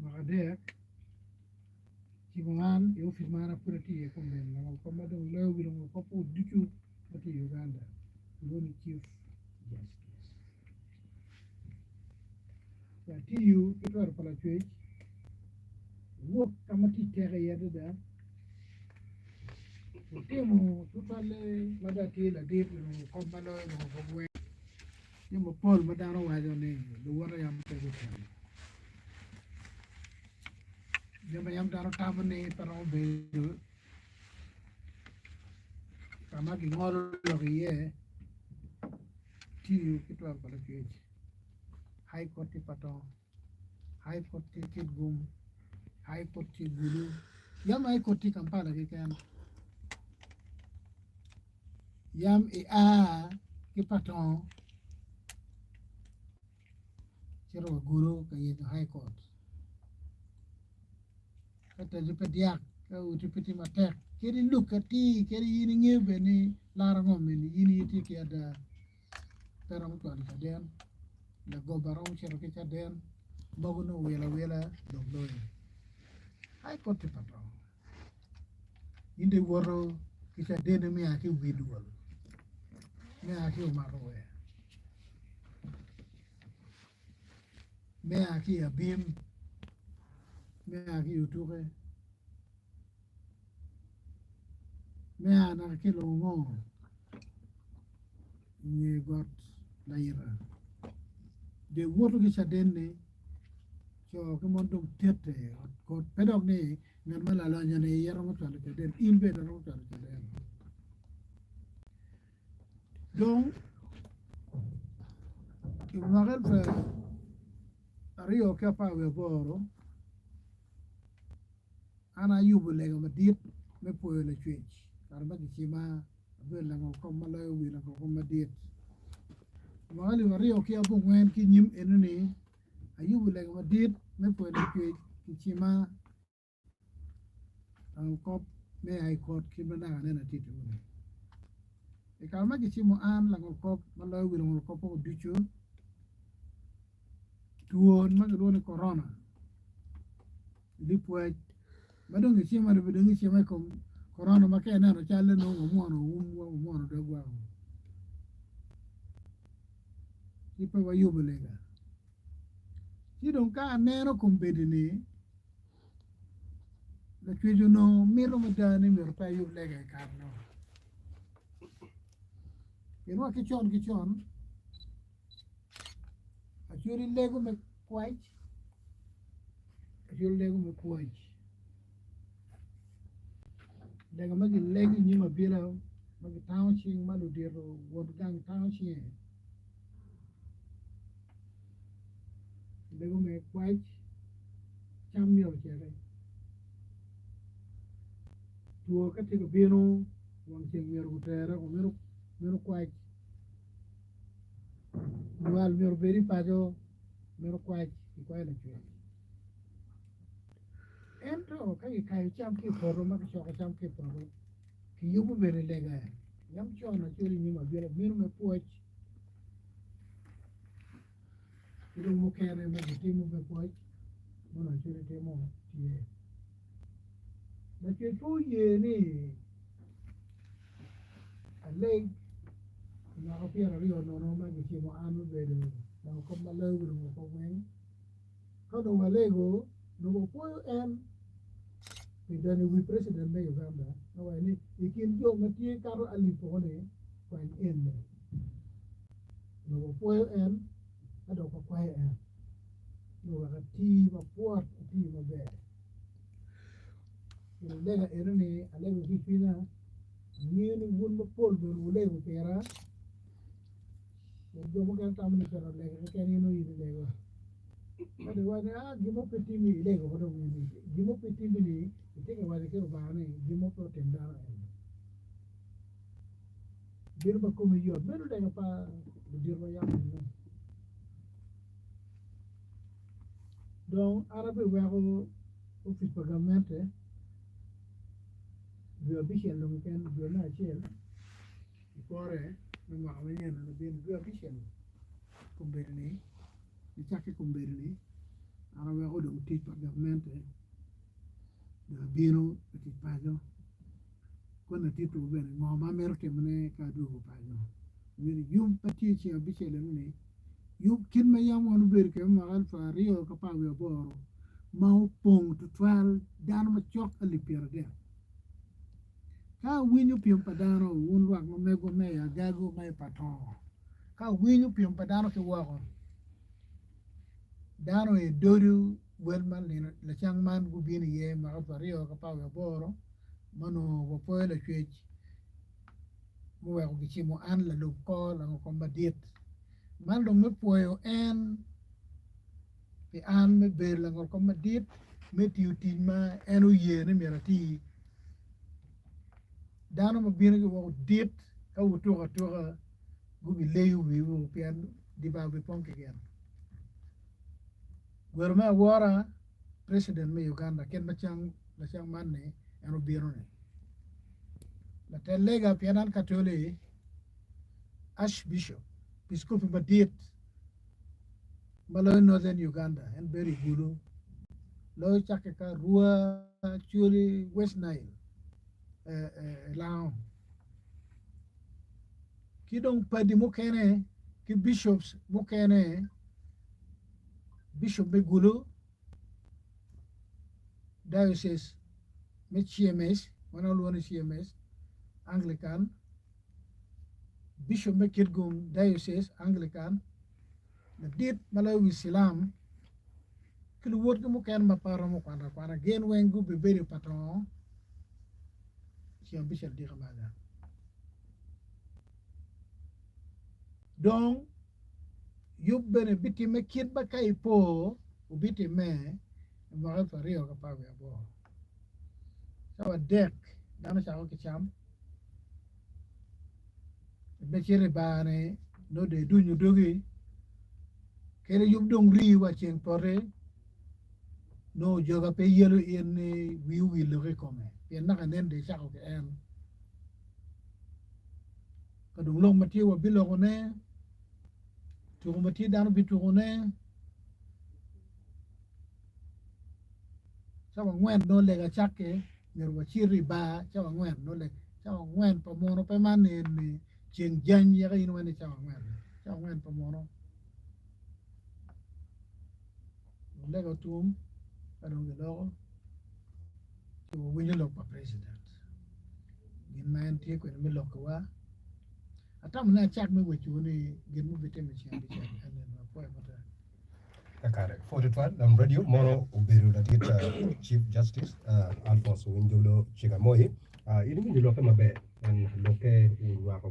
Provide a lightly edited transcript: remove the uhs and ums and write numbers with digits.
Mwaka adek cimo an i opic ma an pud atye iye komeno langolkop ma dong loyo wi langolkop ducu ma tye i Uganda kilwongo ni Chief Justice. Atiyo ki twero pa lacwec wok ka ma tic tek iye adada otimo tutwalle ma dong atye ladit i langolkop ma loyo langolkop weng Jami mapol ma dano waco ni luwote yam pe gutimo. Jami ma yam dano tamo ni pe romo bedo ka ma gingolo lok iye tiyo ki twero pa lacwec High Court tye Patongo, High Court tye Kitgum, High Court tye Gulu, yam High Court tye Kampala keken. Yam ia ki Patongo cito wa Gulu ka yenyo High Court. Ka tedi pe dyak, ka oti pe tye matek, kadi luk atir, kadi in ingeyo bene ni laro ngom eni in itye ki ada pe romo cwalo caden, lagoba romo cito ki caden, mogo nongo owilo awila dong loyo. High Court tye Patongo. In dong iwoto ki cadenni me a ki i wi dwol, me a ki i omato wer, me a ki i abim, me a ki i otuke, me a naka ki i lobo mo i nge got layita. Dong iwoto ki cadenni. Co ki mon dong tete i ot kot pe dok ni ngat ma lalonyo-ni aye romo cwalo caden, in bene iromo cwalo caden. Dong i mwaka 2018 an ayubo lega madit me pwoyo Lacwec kare ma kicima abedo langolkom ma loyo wi langolkom madit. Mwaka 2009 ki i nyim enoni Ayubo lega madit me pwoyo Lacwec ki cima langolkop me High Court kit ma naka aneno atye timo-ni. I kare ma kicimo an langolkop ma loyo wi langolkop woko ducu, twon ma kilwongo ni korona lipwec ma dong gicima-ni bene dong gicima i kom korona ma ka ineno calle nongo wamwono umwa wamwono dogwa ci pe wayubo lega. Ci dong ka aneno kombeddi-ni, Lacwec onongo mito mada ni myero pe ayub lega i kare-nu. Pien wa ki con ki con, acwali lego me kwac, acwali lego me kwoc. Lega ma gilego i nyim abila ma gitango cing ma ludito wot gang tango cinge lego me kwac cam myero ociti two ka tye ka bino wang ceng myero gutere meno kwac nywal myero obed i paco meno kwac kikwayo lacwec. Ento ka kikayo cam ki i poto ma kicoko cam ki i poto, kiyubo bene lega. Yam con acel i nyim abila meno me pwoc ki dong mukene ma gitimo me pwoc ma onongo acel itimo tye. Lacwec pe oye ni aleg i mwaka pyeraryo nono ma gicimo an me bedo langolkop ma loyo wi lungolkop weng. Ka dong alego, nongo wapwoyo en pi donyo i wi president me Uganda me waco ni i kin jo ma tye kato alip koko-ni kwany eni. Nongo wapwoyo en ka dok wakwayo en ni owek ati mapwot, ati maber. Pien lega eno-ni alego ki i cwinya, angeyo ni wun mapol bene wulego pira. Jo mukene tamo ni cito lega keken in oyin ilego. Ka dong iwaco ni ah gin mo pe timmi ilego ko dong in gin mo pe timmi ni itye ka waco ki Lubanga ni gin mo pe otim dano eni. Bedo ma kome yot meno lega pa ludito ma yam eno. Dong an abiweko opic pa gamente dwe abicel dong keken dwe me acel. I kore me mwaka manyen eni obino dwe abicel kombeddi-ni, nicakke kombeddi-ni. An aweko dong tic pa gamente dong abino i tic paco kun atito bene ngo ma amito timone ka adwogo paco. Myero yub ma tye i ceng abicel eno-ni, yub kit ma yam wan obedo kwede me mwaka alip aryo ki apar wiye aboro ma opong tutwal dano macok alip pyeradek. Ka awinyo pyem pa dano, wun lwak ma megwa me i Agago ma i Patongo, ka awinyo pyem pa dano ki woko, Dano aye dodo wel ma lacang man gubino iye i mwaka 2018 ma onongo wapwoyo Lacwec muweko gicimo an lalub kor lango kom madit. Man dong me pwoyo en pi an me bedo langol kom madit me tiyo tic ma en oye ni myero ati. Dano ma bino ki woko dit ka wutuko atuka gubileyo wiwu pien dye bar obipong ki gin. Gweno me awora president me Uganda kit ma lacang man ni en obino ni latel lega pien an katoli Archbishop Episcopi madit ma loyo Northern Uganda en bedo i Gulu loyo cakke ka Arua, Acholi, West Nile, Lango. Ki dong padi mukene ki bishops mukene, bishop me Gulu, Diocese me CMS, wan walwongo ni CMS, Anglican, bishop me Kitgum Diocese, Anglican, ladit ma loyo wi cilam ki luwotgi mukene ma pe aromo kwano akwana gin weng gubibedo pa tongo ceng abicel dika maca. Dong yub bene bitimme kit ma ka ipo obitimme i mwaka 2018. Cawa adek dano cako ki cam me cito i bar ni nongo dong idunyo dogi kadi yub dong rii wa ceng poti nongo ojoga pe yelo in ni wii owil lok i kome pien naka nen dong icako ki en ka dong lok ma tye wabilokone tuko ma tye dano bitukone Cawa angwen nongo lega cakke myero wacit i bar cawa angwen nongo lega cawa angwen pa muno pe man eni ceng jany yaka in iwaco ni cawa angwen cawa angwen pa muno dong lega otum ka dong giloko ci wawinyo lok pa president gin ma en tye kwede me lokowa atamo ni acak me wecowu ni gin ma obitimo i ceng abicel en eni apwoyo matek. Kakare, pwod tutwal Lam Radio mono obedo ladit Chief Justice Alphonse Owiny Jolo Cikamoi. In iwinjo lokke maber, en lokke onywako.